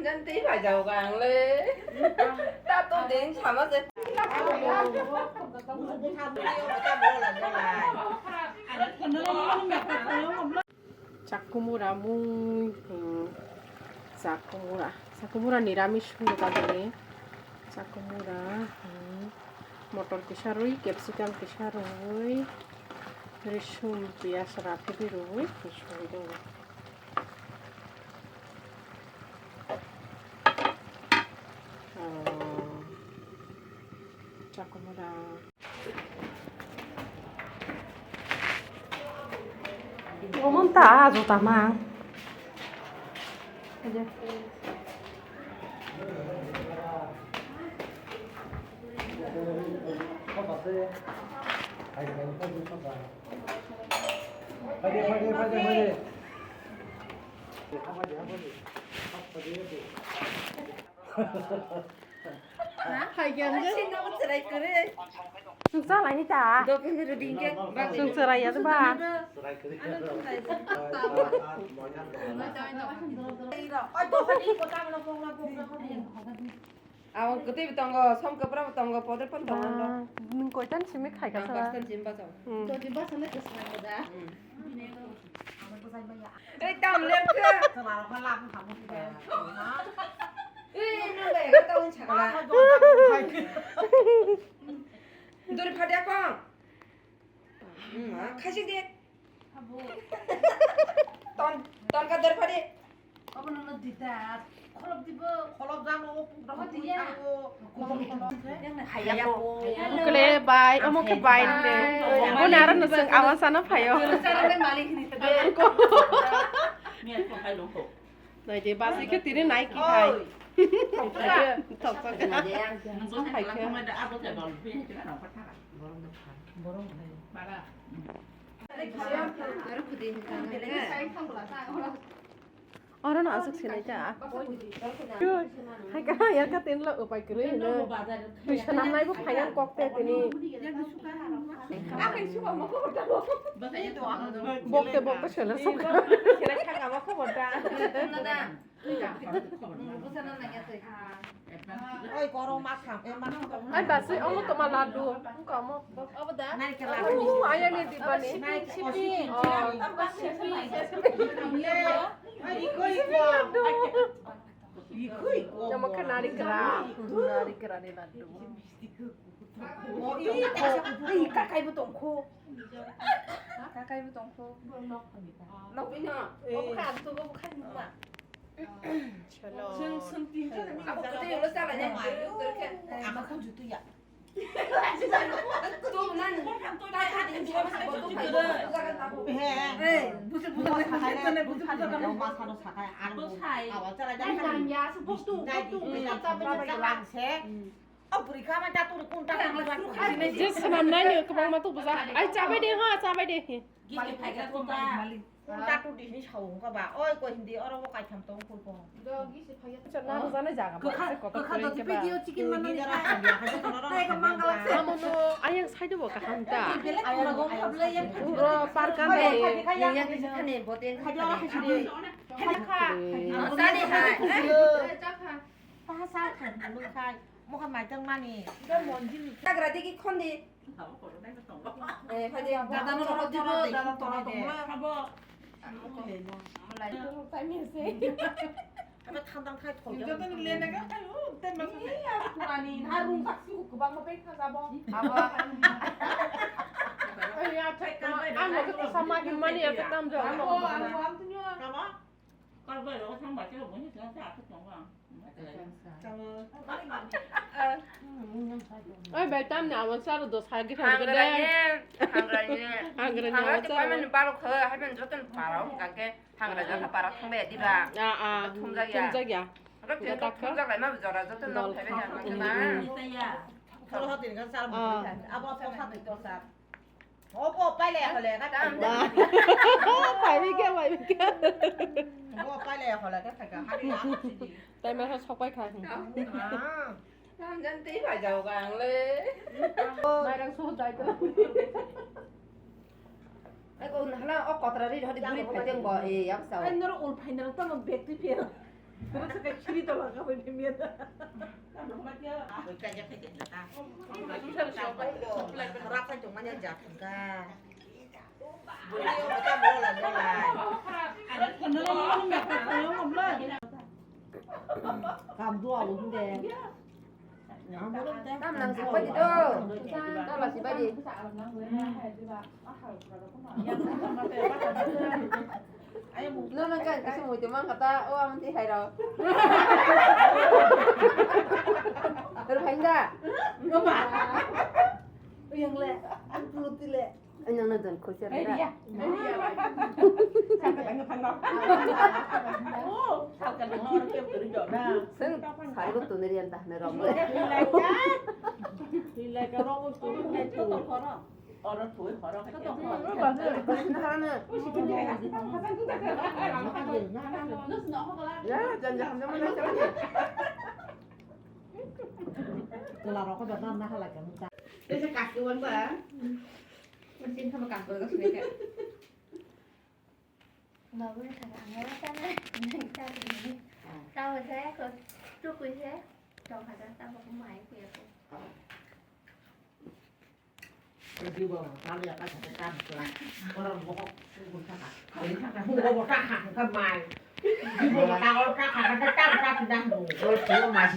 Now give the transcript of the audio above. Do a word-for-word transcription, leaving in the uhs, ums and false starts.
Jan tei bai jago ang le. Ta to din sama se. Chakumura mui, hmm, chakumura, chakumura niramis hwnwi tangmani. Chakumura, hmm, motor kisa rwi, capsicum kisa rwi, risum, piyaj, raphidi rwi, songwi tongo. Oh, chakumura. Omon ta ajo tama. Hai kya de? Sino mo cherai kore. Sungsa lai ni ta. Do phe ruding ke. Sungsa lai ya ba. Ai do hani ko ta mo pong na pong na. Abo kwtwi bo tongo, som kwpra bo tongo, podre pon tongo. Ba, nwng koitan simi khai ka sala? Pastan simi bachao. Hmm. Jodi bachale kwsang da. Hmm. Ei, tam lek khe. Chwla rok ma labu hamu khe. Ei, nwng bai ga taun chakla. Duri phadia kong. Hmm, khaisik di. Ton, ton ka duri phadi. Obo nono dita. Kholop dibo. Kholop jano, o pukra. Obo diya. Kholop, kholop. Khaya po. Ukle bai, omo khe bai ne. Bai. Bo naro no seng awan sana phayo. Chara le malik ni. Miya ko hai lo ko. Nai de basi khe tini nai ki khai. Oi. Thok thok. Nang bo khai khe. Abo khe bol bi khe na pa tha. Borom khai. Borom khai. Bara. Oro no aswk sinai ta. Hai ka, yang ka tin lo upai kwrwi hino. Twi sanam nai bo phaiyan kok te tini. Bokte bokte sela sok. Oi, koro ma kham, e ma kham. Ai, basi, omo toma laddu. Wngkha omo. Omo da? Naikhe laddu. Omo, ayang ni dibani. Naikhe sipi. Oh. Sipi. Oi, iko, iko. Iko, iko. Omo khe narikra. Narikra ni laddu. Oh, iko. Ai, kakai bo tongkho. Kakai bo tongkho. Nokni no. Omo kha, ang tugo bo khai numa. Chalo. Chwng, chwng tin jora ni abo kwtwi ulo chala ya. Ama khon jutu ya. Tum nan. He. Busu busu busu busu busu. Masano sakai aro. Awa chala ya. Ai, nang ya, su bostu, bostu, bostu, bostu. O bwrwi kha ma ta turi kun ta kun. Je swnam nai ni kwbangma to bujak. Ai, chabai de ha, chabai de. Gisi phaiga to ta. Kun ta tu di ni sao ka ba. Oi, ko hindi oro bo kaitham tong kur ko. Chana bujana jaga ba. Kwkha, kwkha to video chicken manani. Ai, ka mangala. Amo no ayang side bo kaham ta. Belek ko lago ma blai ya. Uro park an dai. Ya ya kisa khane bote. Kha. Sani hai. Ta sa khan, lung khai. Mokha maitang mani. Nagra digi khondi. Eh, phai de. Dada no rot dibo, dada toro tongla. Abo. Mulai tu time ase. Abo thandang khai thol. Joto ni lena ga khai u, ten ma khai. Iya, kurani, na rung tak su kubang ma pek kha sabo. Abo. Ai ya, thai ka, ang mo ke sama himani ya ke tam jo. Abo, abo, abo tu nyo. Kama? Oi, bai tam ni awan sar do sagi thang gede. Hangrani, hangrani. Hangrani awan sar. Payment baro kho, hai ben joton para, hingke hangrani ka para thang be diba. Ah, ah. Thumjak ya. Thumjak ya. Ro tin thumjak lai ma jora joton no thai be ya. Tholo hotin kan sar mo. Abo thong sa tin thong sa. Obo paile hole ka tam. Pai bai kya, pai bai kya. Obo paile hole ka thaka. Hari na sidi. Tai ma sok pai kha. Ah. Tam jan tei bai jao ka ang le. Mairang so dai to. Ai ko hala o kotra ri hodi guri phai jeng bo e yak sao. Ai nor ul final to mo bek tu phel. Siri to baka bai ni miya da. Rakhai tongmani jak thangkha. Bwrwi o bwta mola mola. Kam dua bo hinde. Tam nang sipadi do. Tam la sipadi. No, no, kan kasi mo itu mang kata, oh, aman ti hai rau. Terus hai nda. Yang le, ang puluti le. Ang nang nang jan khusi ada. Saka tanga phanno. Oh, saka tanga orang tiap kali jok na. Sen, sari ko tunir yang dah nerok. Hilai ka rong tu na tu. Oro tu, oro ka. Ya, jan jan hamnya mana cakap ni. Kelar aku dah na halak kan. Saya kasih wan ba. Mesin sama kantor ke sini kan. Babu ni thang ang wala tana, nang ta ni. Tawa saya ko, tu kui saya, tong kata tawa ko mai kui aku. Di bawah, kali apa kata tam tu. Orang bokok, sungguh kata. Kali kata, bokok bokok kata, kata mai. Di bawah, kata orang kata, kata tam, kata dah. Kalau cuma masih